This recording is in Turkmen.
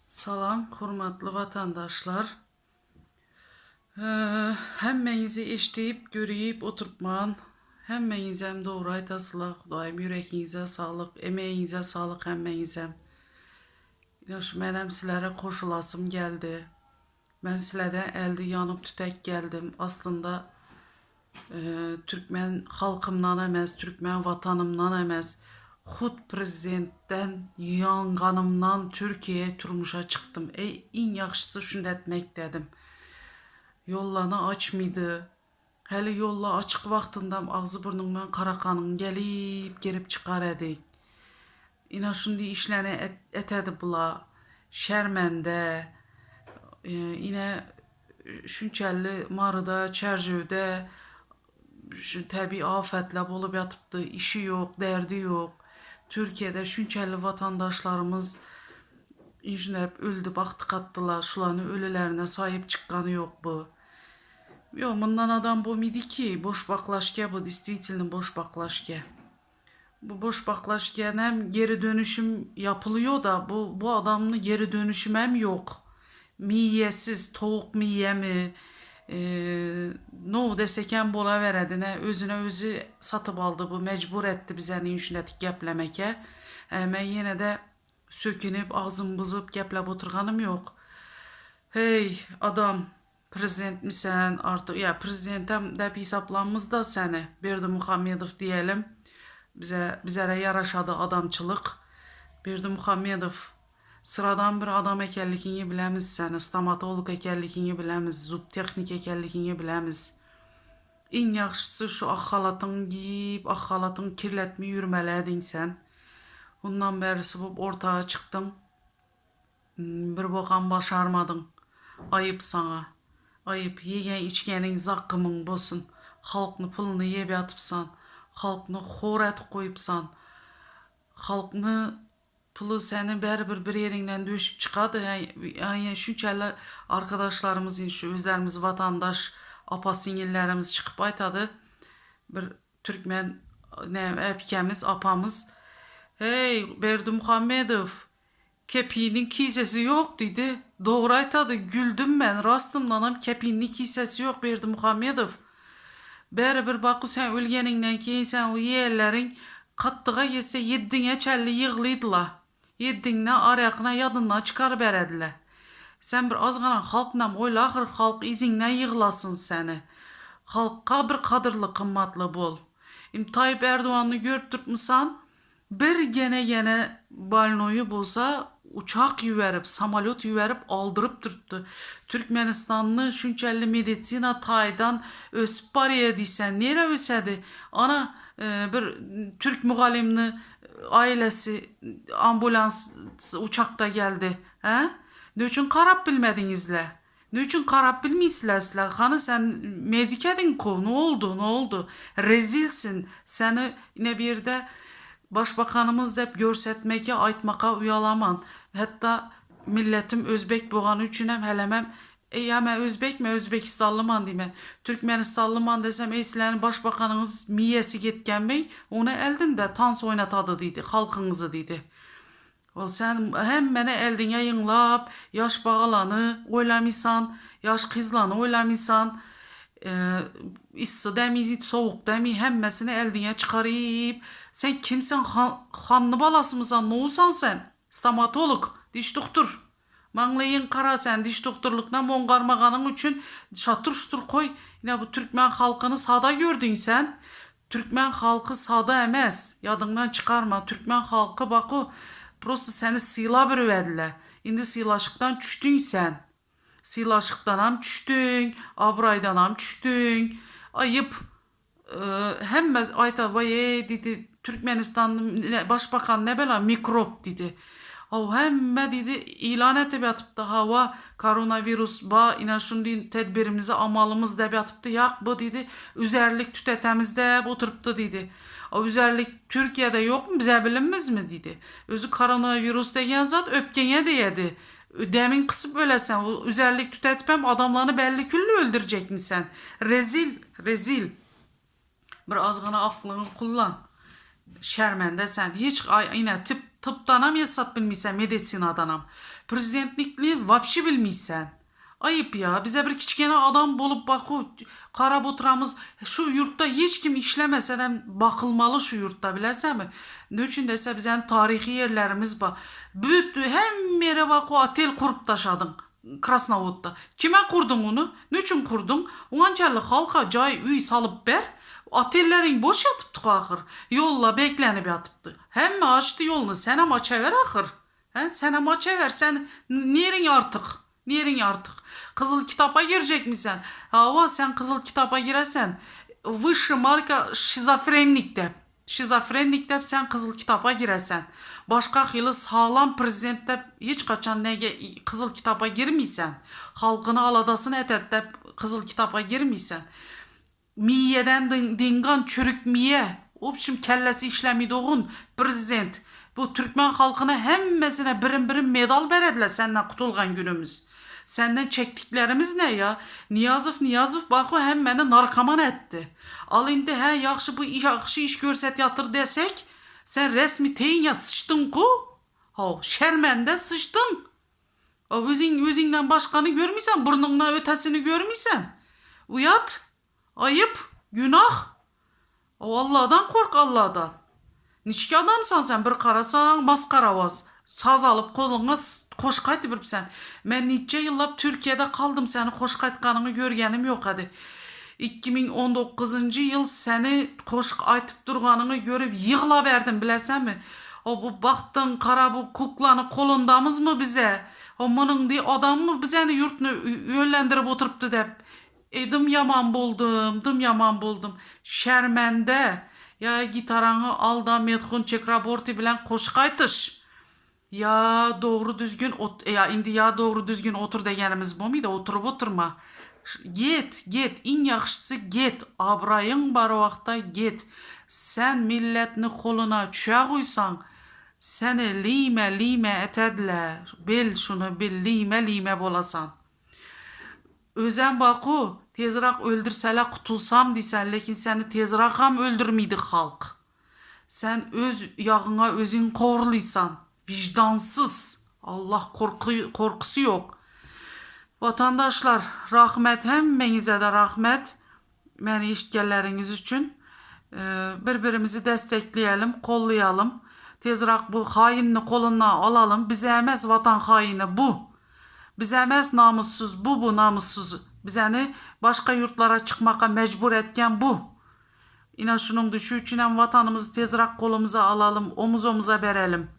Salam hormatly watandaşlar. Hemmeňizi eşdip, görüp oturypman. Hemmeňizem dogry aýtasylar. Hudaýym ýüregiňize saglyk, emegiňize saglyk hemmeňizem. Ine şu menem sizlere goşulasym geldi. Men sizlerden elde ýanyp tütek geldim. Aslynda Türkmen halkymdan emes, türkmen watanymdan emes, hut prezidentden ýanganymdan Türkiýä turmuşa çykdym. Eý, iň ýagşysy şunda etmek dedim. Ýollany açmydy. Häli ýolla açyk wagtyndam agzy-burnuňdan karakanyň gelip girip çykar edik. Ine şundy işlerini etedi bula. Şermende. Ine şunçelli Maryda, Çärjewde şu tebigy afetler bolup ýatypdy. Işi ýok, derdi ýok. Türkiýede şunçelli watandaşlarymyz injinep öldi, bagty katdylar. Şulany ölülerine saýyp çykgany ýok bu. Ýok, mundan adam bomydy ki, boş baklaşka bu, destvitelno boş baklaşka. Bu boş baklaşkenem geri dönüşüm yapılıyor da bu bu adamny geri dönüşümem yok. Miýesiz towuk miýemi e, no desekem bolaweredine özüne özi satyp aldy bu mejbur etdi bize nişnetik geplemeke. E, men ýene de sökünip agzym buzup geplep oturganym yok. Hey adam Prezidentmi sen artık ya prezidentem dep hesaplanmyz da seni Berdimuhamedow diyelim. Bize bizere yaraşadı adamçılık. Berdimuhamedow sıradan bir adam ekenligiňi bilemiz seni, stomatolog ekenligiňi bilemiz, zubtehnik ekenligiňi bilemiz. Iň ýagşysy şu ak halatyňy giýip, ak halatyňy kirletme ýürmeli ediň sen. Mundan bärisi bolup ortaga çykdyň. Bir bokam başarmadyň. Aýyp saňa. Aýyp. Ýegen içgeniň zakgymyň bolsun. Halkny puluny ýep ýatypsan. Halkny hor etip goýupsan. Halkny puly seni bäribir bir ýeriňden döşüp çykady. Ýa şunçaly arkadaşlarymyz indi şu özlerimiz watandaş apa siňillerimiz çykyp aýtady. Bir türkmen näme äpikemiz apamyz Heý Berdimuhamedow Kepiniň kisesi ýok diýdi. Dogry aýtady, güldüm men, rastymdanam kepinni kisesi ýok Berdimuhamedow. Bäribir Baku sen ölgeniňden keýin sen o ýerleriň katdyga ýetse ýeddiňe çenli ýyglydyla. Ýeddiňne arýakyna ýadyndan çykaryberedile. Sen bir azgana halknam oýla ahyr halk yzyňdan ýyglasyn seni. Halkga bir kadyrly gymmatly bol. Indi Taýyp Erdogany görüp durupmysan? Bir gene ýene bolnoýy bolsa uçak ýüberip, samolýot ýüberip aldyryp durupdy. Türkmenistanly şunçelli medisina taýdan ösüp barýa diýsen nirä ösedi? Ana bir türk mugallymny ailesi ambulans uçakda geldi. Hä? Ne üçin karap bilmediňizle? Ne üçin karap bilmeýsizler sizler? Hany sen medik ediň ko? Ne oldu? Ne oldu? Rezilsin. Seni ine bir ýerde başbakanymyz dep görsetmeke aýtmaka uýalaman. Hatda milletim özbek bogany üçinem hälemem Eý ýa men özbek men özbekistanlyman diýmen. Türkmenistanlyman desem eý sizleriň başbakanyňyz miýesi getgenmi? Ony eldinde tans oýnatady diýdi halkyňyzy diýdi. Ol sen hemmeni eldiňe ýyňlap, ýaş bagalany oýlamysan, ýaş kyzlany oýlamysan, yssy demi, sowuk demi hemmesini eldiňe çykaryp, sen kimsiň, hanny balasymysan, nowsan sen, stomatolog, diş dogtor, maňlaýyň gara sen diş dogtorlykdan moňgarmaganyň üçin şatyr-şutur koý, ine bu türkmen halkyny sada gördüň sen, Türkmen halky sada emes ýadyňdan çykarma türkmen halky baku prosto seni sylabirwediler indi sylaşykdan çüşdüň sen sylaşykdanam çüşdüň abraýdanam çüşdüň aýyp hemme aýtar waýeý diýdi Türkmenistanyň başbakany ne bela mikrop diýdi Haw hemme diýdi ilan etip ýatypdy hawa koronawirus ba ine şundy tedbirimizi amalymyz dep ýatypdy ýak bu diýdi üzärlik tütetemiz dep oturypdy diýdi a üzärlik türkiýede ýokmy bize bilinmizmi diýdi özi koronawirus degen zat öpgeňe diýedi demiň kysyp ölesen üzärlik tütetipem adamlany belli külli öldürjekmi sen rezil rezil. Bir azgana aklyňy kullan. Şermende sen. Hiç aý ine tip. Tıpdanam esat bilmiysen, meditsinadanam. Prezidentlikni vapşi bilmiysen. Ayıp ya. Bize bir kiçkene adam bolup baku karap oturamız. Şu yurtta hiç kim işlemese bakılmalı şu yurtta bilesenmi? Ne üçün dese bizenin tarihi yerlerimiz var. Bütün hem yere baku otel kurup taşadın. Krasnovodda. Kime kurdun onu? Ne üçün kurdun? Oncalı halka cay üy salıp ber. Otellerin boş yatıptı ahır. Yolla beklenip yatıptı. Hemme açtı yolunu. Sen ama açaver ahır. He? Sen ama açaver. Sen nerin artık? Nerin artık? Kızıl kitaba girecek misin? Hava sen kızıl kitaba giresen. Высший marka şizofrenlik dep. Şizofrenlik dep sen kızıl kitaba giresen. Başka hili sağlam prezident dep hiç kaçan nege kızıl kitaba girmeysen. Halkını aladasını etet dep kızıl kitaba girmeysen. Miyeden dingan çürük miye. Obşim kellesi işlemiydi prezident. Bu Türkmen halkına hemmesine birim birim medal berediler senden kutulgan günümüz. Senden çektiklerimiz ne ya? Niyazov Niyazov bak o hem beni narkoman etti. Al indi he yaxşı bu yaxşı iş görset yatır desek sen resmi teyin ya sıçtın ku. Ha şermende sıçtın. O özün özünden başkanı görmeysen burnundan ötesini görmeysen. Uyat. Ayıp. Günah. O Allah'dan kork Allah'dan. Niçki adamsan sen bir karasan maskaravaz. Saz alıp koluna koş qaytıp sen. Men neçe yıllap Türkiye'de kaldım seni koş qaytkanını görgenim yok hadi. 2019 yıl seni koş aytıp durganını görüp yığla verdim bilesen mi? O bu baktın kara bu kuklanı kolundamız mı bize? O mının diye adam mı bize yurtunu yönlendirip oturuptu dep. Edim yaman buldum, dım yaman buldum. Şermende. Ya gitaranı al da Medhun Çekraborti bilen koş qaytış. Ya doğru düzgün ot ya indi ya doğru düzgün otur degenimiz bu muydu? Oturup oturma. Get, get, in yaxşısı get. Abrayın bar vaqta get. Sen milletni koluna çüe qoysan, seni lime lime etedile. Bil şunu bil, lime lime bolasan. Özen baku tezrak öldürseler kutulsam diysen, lekin seni tezrak ham öldürmeydi halk. Sen öz yağına özün qovruluysan. Vicdansız. Allah korku, korkusu yok. Vatandaşlar rahmet hemmenize de rahmet. Meni eşitkenleriniz için. Ee, birbirimizi destekleyelim, kollayalım. Tezrak bu hainini koluna alalım. Bize emez vatan haini bu. Bize emez namussuz bu bu namussuz. Bizeni başka yurtlara çıkmaka mecbur etken bu. İnan şunun düşü için hem vatanımızı tezrak kolumuza alalım, omuz omuza verelim.